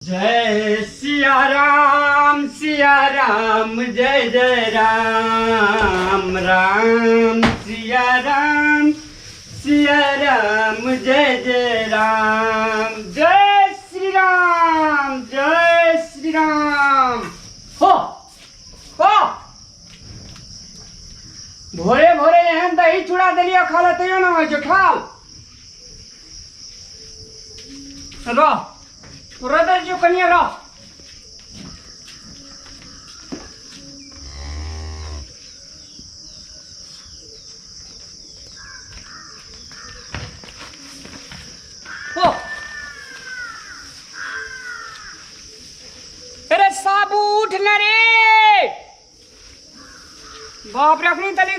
जय सिया राम, सिया राम जय जय राम, राम सिया राम, सिया राम जय जय राम, जय श्री राम, जय श्री राम। हो हो, भोरे भोरे एहन दही चूड़ा देलियो खा ले तैयो ना होइ छौ, खाल रह तोरा दै छियौ कनिए रह। ओ अरे साबू उठ न रे, बाप रे अखनी तली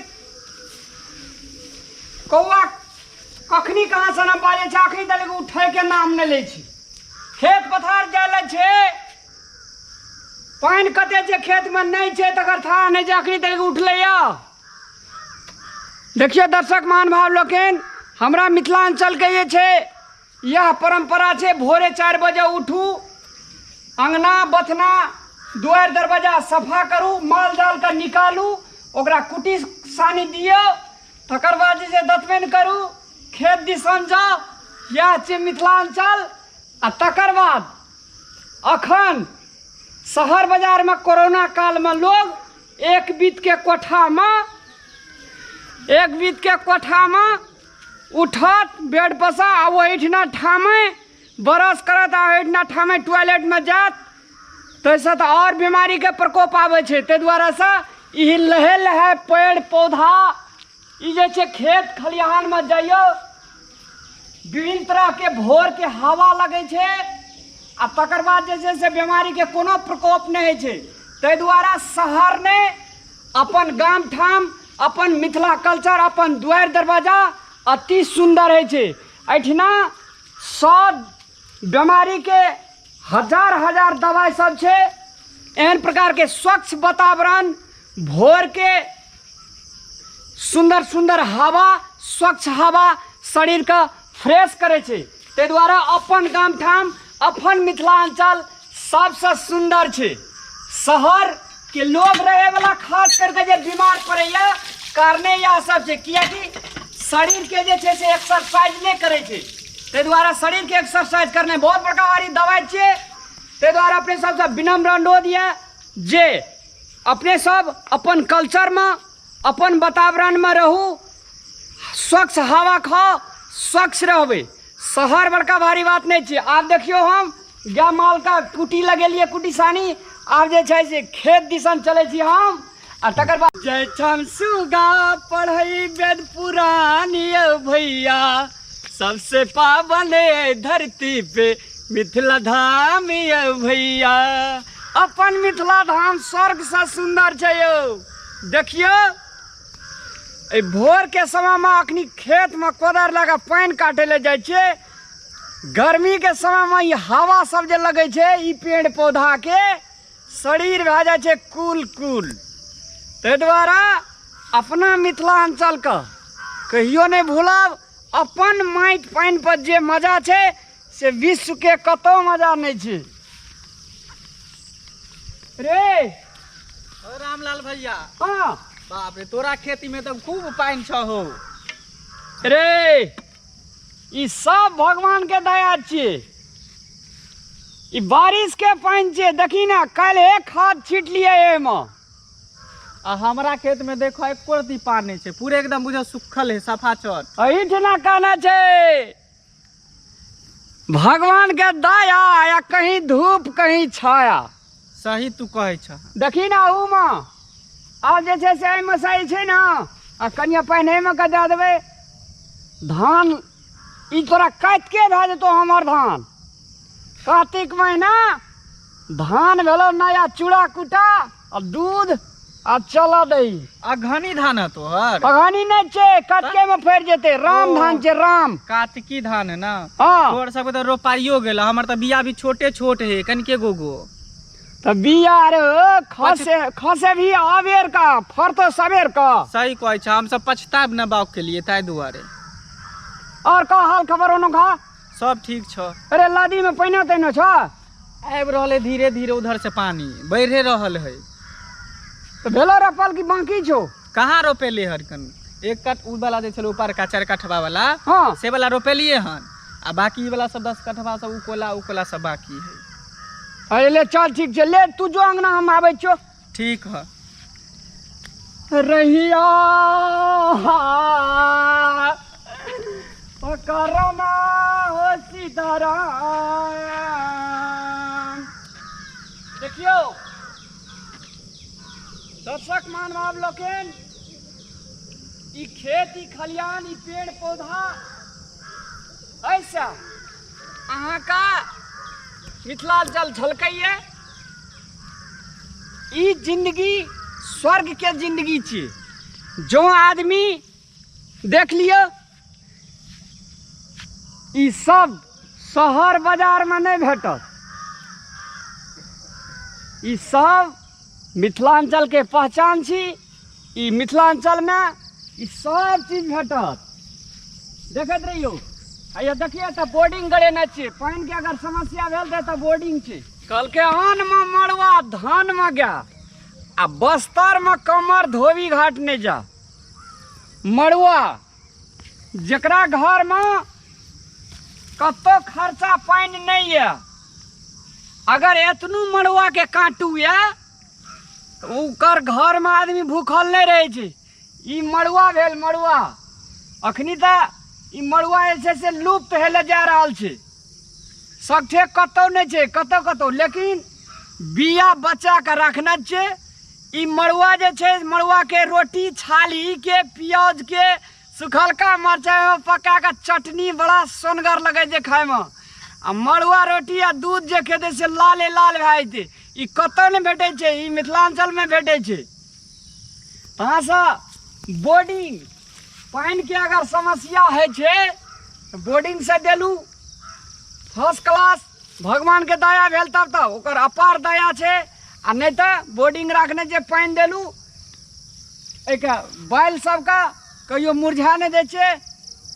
कौआ कखनी कहाँ से ना बाजै छै, अखनी तली उठै के नाम नहि लै छै। खेत पथार जाय लए छै, पानि कते छै खेतमे नहि छै तकर थाह नहि छै, अखनी तक उठलैया। देखियौ दर्शक महानुभाव लोकनि, हमरा मिथिलाञ्चलके जे छै इएह परम्परा छै, भोरे 4 बजे उठू, अङ्गना बथना दुआरि दरवाजा सफा करू, माल जालके निकालू, ओकरा कुटी सानी दियौ, तकर बाद जे छै दतमनि करू, खेत दिसन जाउ। इएह छै मिथिलाञ्चल। आ तकर बाद अखन शहर बाजारमे कोरोना कालमे लोग एक बीतके कोठामे, एक बीतके कोठामे उठत बेड पर आ ओहिठिना ठामे ब्रश करत आ ओहिठिना ठामे टॉयलेटमे जायत, ताहिसँ तऽ आओर बीमारीके प्रकोप आबै छै। ताहि दुआरेसँ ई लहे लहे पेड़ पौधा ई जे छै खेत खलिहानमे जइयौ, विभिन्न तरहके भोरके हवा लगै छै आ तकर बाद जे छै से बीमारीके कोनो प्रकोप नहि होइ छै। ताहि दुआरे शहर नहि, अपन गाम ठाम, अपन मिथिला कल्चर, अपन दुआरि दरवाजा अति सुन्दर होइ छै। एहिठिना सब बीमारीके हजार हजार दवाइ सब छै। एहन प्रकारके स्वच्छ वातावरण, भोरके सुन्दर सुन्दर हवा, स्वच्छ हवा शरीरके फ्रेश करै छै। ताहि दुआरे अपन गाम ठाम, अपन मिथिलाञ्चल सबसँ सुन्दर छै। शहरके लोग रहैवला खास करके जे बीमार पड़ैए, कारणे इएह सब छै, किएकि शरीरके जे छै से एक्सरसाइज नहि करै छै। ताहि दुआरे शरीरके एक्सरसाइज करनाइ बहुत बड़का भारी दवाइ छियै। ताहि दुआरे अपने सबसँ विनम्र अनुरोध यऽ जे अपने सब अपन कल्चरमे, अपन वातावरणमे रहू, स्वच्छ हवा खाउ, स्वच्छ रहबै। शहर बड़का भारी बात नहि छै। आब देखियौ हम गाय मालके कुटी लगेलियै, कुटी सानी, आब जे छै से खेत दिसन चलै छी हम। आ तकर बाद जय छम सुगा पढ़ै वेद पुराण यौ भैया, सबसे पावन धरती पे मिथिला धाम यौ भैया। अपन मिथिला धाम स्वर्ग से सुन्दर छै यौ। देखियौ एहि भोरके समयमे अखनी खेतमे कोदारि लए कऽ पानि काटै लए जाइ छियै। गर्मीके समयमे ई हवा सब जे लगै छै ई पेड़ पौधाके, शरीर भए जाइ छै कूल कूल। ताहि दुआरे अपना मिथिलाञ्चलके कहियो नहि भूलब। अपन माटि पानि पर जे मजा छै से विश्वके कतहु मजा नहि छै रे। ओ रामलाल भैया। हाँ। बाप रे, तोरा खेती में तो खूब पानि छौ हो। रे ई सब भगवान के दया छियै, ई बारिश के पानि छियै। देखी ना काल्हि खाद छीट लियै एहिमे। आ हमरा खेत में देखो एको रत्ती पानि नहि छै, पूरे एकदम बुझो सुखल है, सफा चट। एहिठिना कहना छै भगवान के दया या कहीं धूप कहीं छाया। सही तू कहै छ। देखी ना ऊ मे आब जे छै से एहिमे सही छै ने, आ कनिया पानि एहिमे के दए देबै धान, ई तोरा काटिके भए जेतौ हमर धान। कार्तिक महीना धान भेलो नया चूड़ा कुटा आ दूध आ चल दही। अघनी धान है तोहर? अघनी नहि छै, कटके में फरि जेतै। राम धान छै, राम। कार्तिकी धान है ना? हाँ। तोहर सबके तऽ रोपाइयो गेल, हमर तऽ बिया भी छोटे छोट है, कनिके गो गो। तऽ बिया रे खसे खसे भी अबेर का फरतो सबेर का। सही कहै छ, हम सब पछताब न बाग के लिए ताहि दुआरे। और का हाल खबर ओनो का? सब ठीक छ। अरे लादी में पैनो तैनो छ? आबि रहल है धीरे धीरे उधर से पानी बढ़े रहल है। तऽ भेलो रोपल कि बाकी छौ? कहाँ रोपेलियै हन कन एक कट उ वाला जे छलै ऊपर का 4 कठवा वाला, हाँ। से वाला रोपेलियै हन, आ बाकी वाला सब 10 कठवा सब उ कोला उ कोला सब बाकी है। अरे ले चल ठीक छै, ले तू जो अंगना, हम आबै छियौ। ठीक है। रहिया करमा हो सीताराम। देखियौ दर्शक महानुभाव लोकनि, ई खेत, ई खलिहान, ई पेड़ पौधा, एहिसँ अहाँके मिथिलांचल झलकैए। ई जिंदगी स्वर्ग के जिंदगी छी। जो आदमी देख लियौ, ई सब शहर बाजारमे नहि भेटत। ई सब मिथिलांचलके पहचान छी। ई मिथिलांचलमे ई सब चीज भेटत। देखैत रहियौ। हैया देखियौ, तऽ बोर्डिंग गड़ेने छियै। पानिके अगर समस्या भेल तऽ एतऽ बोर्डिंग छै। कहलकै अन्नमे मड़ुआ धानमे गाय आ बस्तरमे कमर धोबी घाट नहि जा। मड़ुआ जकरा घरमे कतौ खर्चा पानि नहि यऽ, अगर एतनू मड़ुआके काटू यऽ तऽ ओकर घरमे आदमी भूखल नहि रहै छै। ई मड़ुआ भेल मड़ुआ। अखनी तऽ ई मड़ुआ जे छै से लुप्त हेले जा रहल छै। सगठे कतौ नहि छै, कतौ कतौ, लेकिन बिया बचा कऽ रखने छै। ई मड़ुआ जे छै, मड़ुआके रोटी छालीके प्याजके सुखलका मरचाइमे पका कऽ चटनी बड़ा सोनगर लगै छै खाइमे। आ मड़ुआ रोटी आ दूध जे खेतै से लाले लाल भए जेतै। ई कतौ नहि भेटै छै, ई मिथिलाञ्चलमे भेटै छै। अहाँसँ बोर्डिंग पानिके अगर समस्या होइ छै तऽ बोर्डिंगसँ देलहुँ फर्स्ट क्लास। भगवानके दया भेल तब तऽ ओकर अपार दया छै, आ नहि तऽ बोर्डिंग राखने जे पानि देलहुँ एहिके बैल सबके कहियो मुरझा नहि दै छै।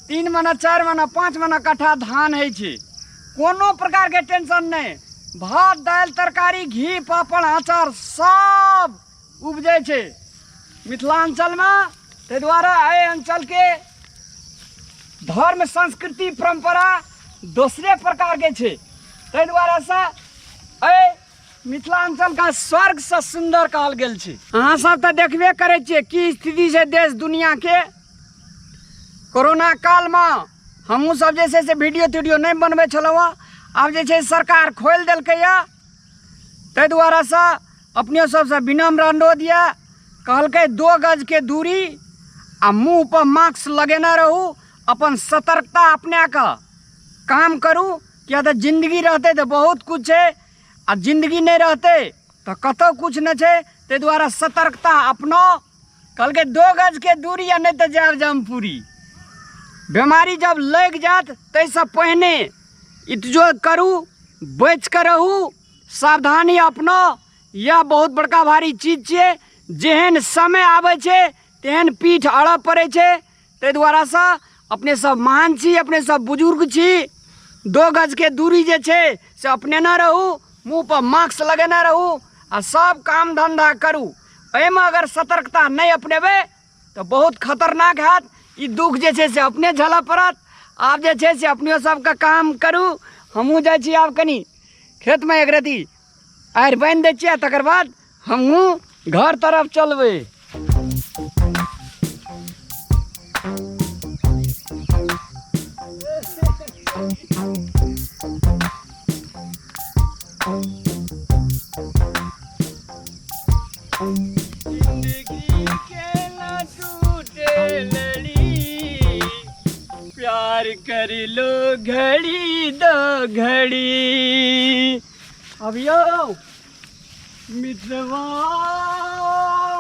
3 महीना 4 महीना 5 महीना कट्ठा धान होइ छै, कोनो प्रकारके टेंशन नहि। भात दालि तरकारी घी पापड़ अचार सब उपजै छै मिथिलाञ्चलमे। ताहि दुआरे एहि अञ्चलके धर्म संस्कृति परम्परा दोसरे प्रकारके छै। ताहि दुआरेसँ एहि मिथिलाञ्चलके स्वर्गसँ सुन्दर कहल गेल छै। अहाँ सब तऽ देखबे करै छियै की स्थिति छै देश दुनिआके। कोरोना कालमे हमहूँ सब जे छै से वीडियो तीडियो नहि बनबै छलहुँ हँ। आब जे छै सरकार खोलि देलकैए, ताहि दुआरेसँ अपने सबसँ विनम्र अनुरोध यऽ। कहलकै 2 गजके दूरी आ मुँहपर मास्क लगेने रहू, अपन सतर्कता अपनाके काम करू। किया तऽ जिन्दगी रहतै तऽ बहुत किछु छै, आ जिन्दगी नहि रहतै तऽ कतहु किछु नहि छै। ताहि दुआरे सतर्कता अपनाउ। कहलकै 2 गजके दूरी आ नहि तऽ जायब जमपुरी। बेमारी जब लागि जायत ताहिसँ पहिने इतजो करू, बचि कऽ रहू, सावधानी अपनाउ। यह बहुत बड़का भारी चीज छियै। जेहन समय आबै छै तेहन पीठ अड़ऽ पड़ै छै। ताहि दुआरेसँ अपने सब महान छी, अपने सब बुजुर्ग छी। 2 गजके दूरी जे छै से अपनेने रहू, मुँहपर मास्क लगेने रहू आ सब काम धन्धा करू। एहिमे अगर सतर्कता नहि अपनेबै तऽ बहुत खतरनाक हैत। ई दुःख जे छै से अपने झेलऽ पड़त। आब जे छै से अपने सबके काम करू। हमहूँ जाइ छी आब कनि खेतमे एक रत्ती आड़ि बान्हि दै छियै, तकर बाद हमहूँ घर तरफ चलबै। जिंदगी के न टूटे लड़ी, प्यार कर लो घड़ी दो घड़ी। अब यो मित्रवा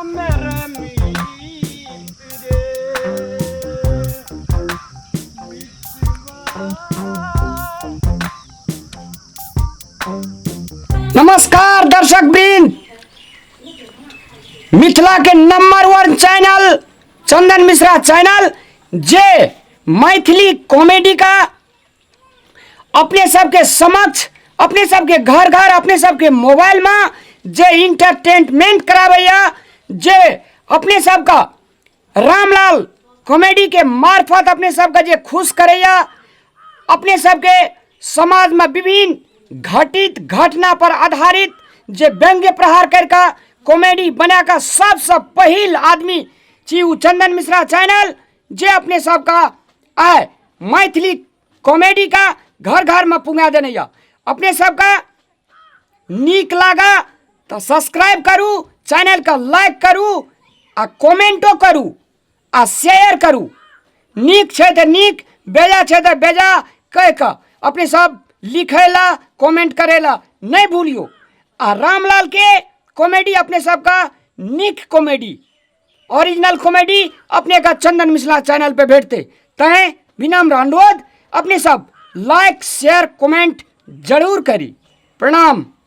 मेरा मीत रे, मितवा। नमस्कार दर्शक वृंद, मिथिला के नंबर 1 चैनल चंदन मिश्रा चैनल जे मैथिली कॉमेडी का अपने सबके समक्ष अपने सबके घर घर अपने सबके मोबाइलमे जे इंटरटेनमेंट कराबैया, जे अपने सबके रामलाल कॉमेडी के मार्फत अपने सबके जे खुश करैया, अपने सबके समाजमे विभिन्न घटित घटना पर आधारित जे व्यंग्य प्रहार करिके कॉमेडी बना कऽ सबसँ पहिल आदमी छी ओ चंदन मिश्रा चैनल, जे अपने सबके आइ मैथिली कॉमेडी का घर घर में पुंगा देने यऽ। अपने सबके नीक लागा तऽ सब्सक्राइब करू चैनलके, लाइक करू आ कमेंटो करू आ शेयर करू। नीक छै तऽ नीक, बेजा छै तऽ बेजा कहि कऽ अपने सब लिखै ला, कमेंट करै ला नहि भूलियौ। आ रामलाल के कॉमेडी अपने सबके नीक कॉमेडी, ओरिजिनल कॉमेडी अपने का चंदन मिश्रा चैनल पे भेटते। तैं विनम्र अनुरोध, अपने सब लाइक शेयर कमेंट जरूर करी। प्रणाम।